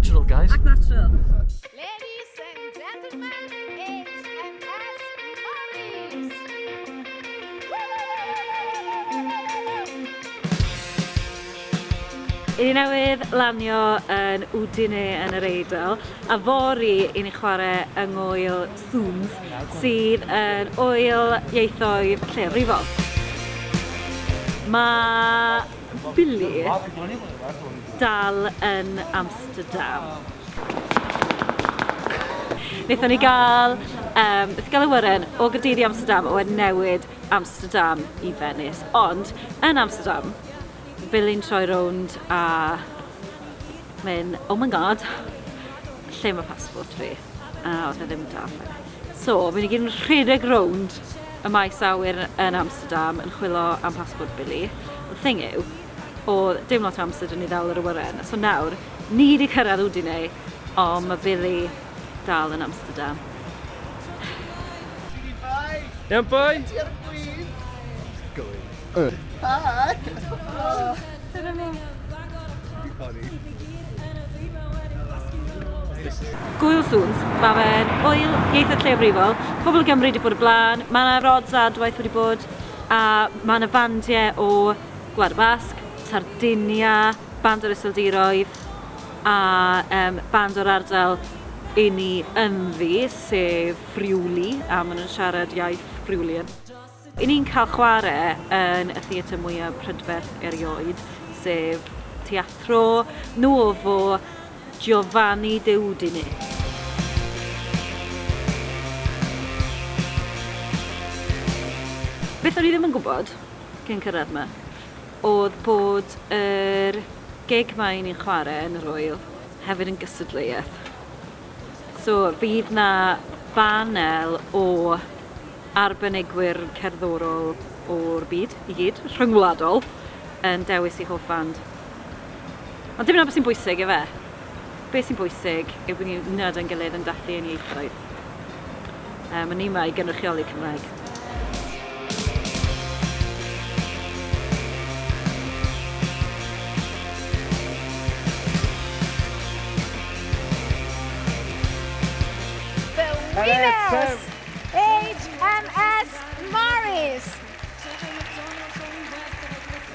natural, guys. Act natural. Ladies and gentlemen, HMS Morris. I ni newydd lanio yn Udine yn yr Eidal, a fory i ni chwarae yng ngŵyl Suns, sydd yn ŵyl ieithoedd lleiafrifol. Mae Billy dal yn Amsterdam. Wnaethon ni gael, um, wnaethon gael awyren o Gaerdydd i Amsterdam, a wedyn newid Amsterdam i Venice. Ond yn Amsterdam, Billy'n troi rownd a mynd, "Oh my God, lle mae passport fi?" A oedd e ddim 'da fe. So, mi ni gyd yn rhedeg rownd y maes awyr yn Amsterdam yn chwilio am passport Billy. The thing yw, oedd dim lot o amser 'da ni ddal yr awyren. So nawr, ni wedi cyrraedd Udine, ond mae Billy dal yn Amsterdam. Iawn, boi? Ti ar y gwyn? Gwyn. Hi! Gŵyl Suns, mae fe'n ŵyl ieithoedd lleiafrifol. Pobl o Gymru wedi bod y blaen, mae yna Rods Adwaith wedi bod, a mae yna fandiau o Gwlad y Basg, Sardinia, band o'r Iseldiroedd, a um, band o'r ardal i ni ynddi, sef Friuli, a maen nhw'n siarad iaith Friulian. I ni'n cael chwarae yn y theatr mwyaf prydferth erioed, sef Teatro Nuovo Giovanni de Udine. Beth o'n i ddim yn gwybod cyn cyrraedd yma oedd bod yr gig 'ma i ni'n chwarae yn yr ŵyl hefyd yn gystadleuaeth. So fydd 'na banel o arbenigwyr cerddorol o'r byd i gyd, rhyngwladol, yn dewis eu hoff fand. Ond dim 'na beth sy'n bwysig ife? Be sy'n bwysig yw bod ni'n uno 'da'n gilydd yn dathlu ein ieithoedd. Um, a ni 'ma i gynrychioli Cymraeg. The winners! HMS Morris!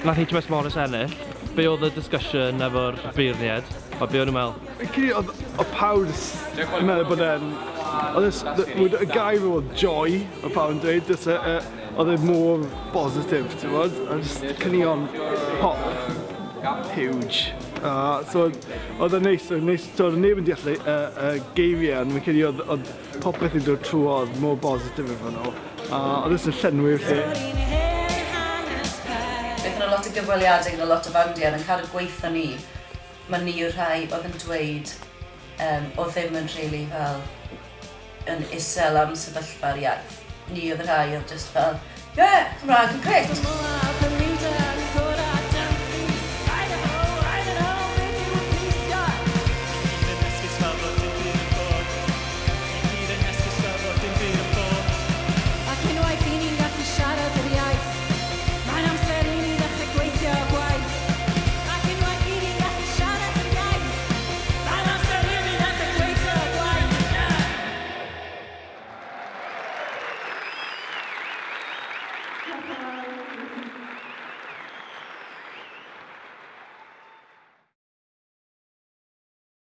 Nath HMS Morris ennill. Be oedd y discussion efo'r beirniaid? A be o'n nhw'n meddwl? Fi'n credu oedd oedd pawb jyst yn meddwl bod e'n... Oedd e s- the- y gair oedd joy, oedd pawb yn dweud, jyst yy yy oedd e mor bositif, ti'n gwbod? A jyst caneuon pop huge. A so oedd e'n neis, oedd e'n neis, t'wod, oedd neb yn deall y y y geiriau, ond fi'n credu oedd oedd popeth yn dod trwodd mor bositif efo nhw, a oedd jyst yn llenwi'r lle. Gaethon nhw lot o gyfweliadau gyda lot o fandiau yn cadw gweitho ni, ma' ni yw'r rhai oedd yn dweud yym oedd ddim yn rili fel yn isel am sefyllfa'r iaith. Ni oedd y rhai oedd jyst fel, ie, Cymraeg yn grêt!